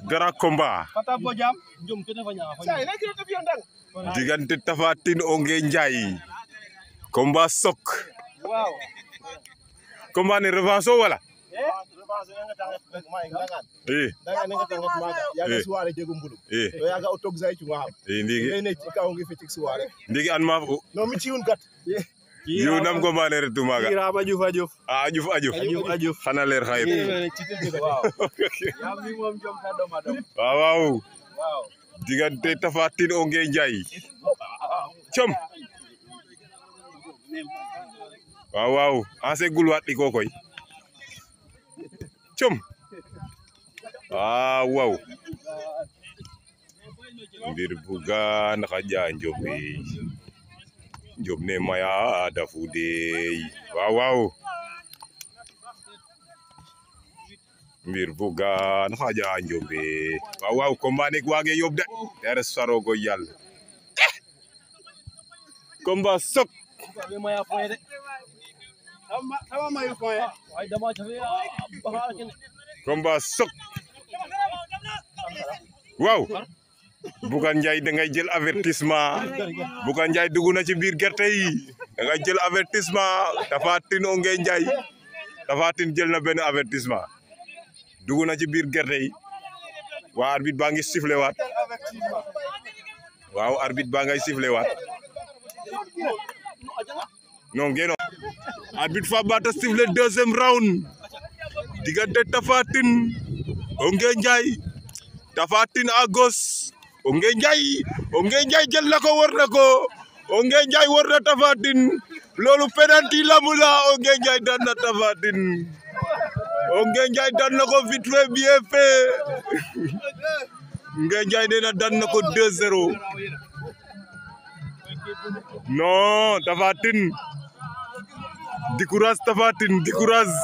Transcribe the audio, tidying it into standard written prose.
grand combat diggante Tapha Tine Ongué Ndiaye combat sok combat ne revanche o wala ndiki an ma yu nam combat ne retu maga Ajuf xana leer xayep waaw diggante Tapha Tine Ongué Ndiaye com waaw ase gulwaat ɗiko koy com waaw mbir bugaan xaƴa njob ne maya dafu dey waaw mbir bugaan xaƴa njombe waaw combat nek waage yob de yare sarogo yàlla combat sok combat sok waaw Bougane Ndiaye da ngay jël avertissement Bougane Ndiaye dugg na ci biir gerte yi da ngay jël avertissement Tapha Tine Ongué Ndiaye Tapha Tine jël na benn avertissement dugg na ci biir gerte yi waa arbitre baa ngi sifflé waat waaw arbitre baa ngay sifflé waat non ngeno arbitre fa bata sifflé deuxième round diggante Tapha Tine Ongué Ndiaye Tapha Tine à gauche Ongué Ndiaye jël na ko war na ko Ongué Ndiaye war na Tapha Tine loolu penalty lamb la Ongué Ndiaye daan na Tapha Tine Ongué Ndiaye daan na ko vite fait bien fait Ongué Ndiaye nee na daan na ko 2-0 non Tapha Tine di courage Tapha Tine di courage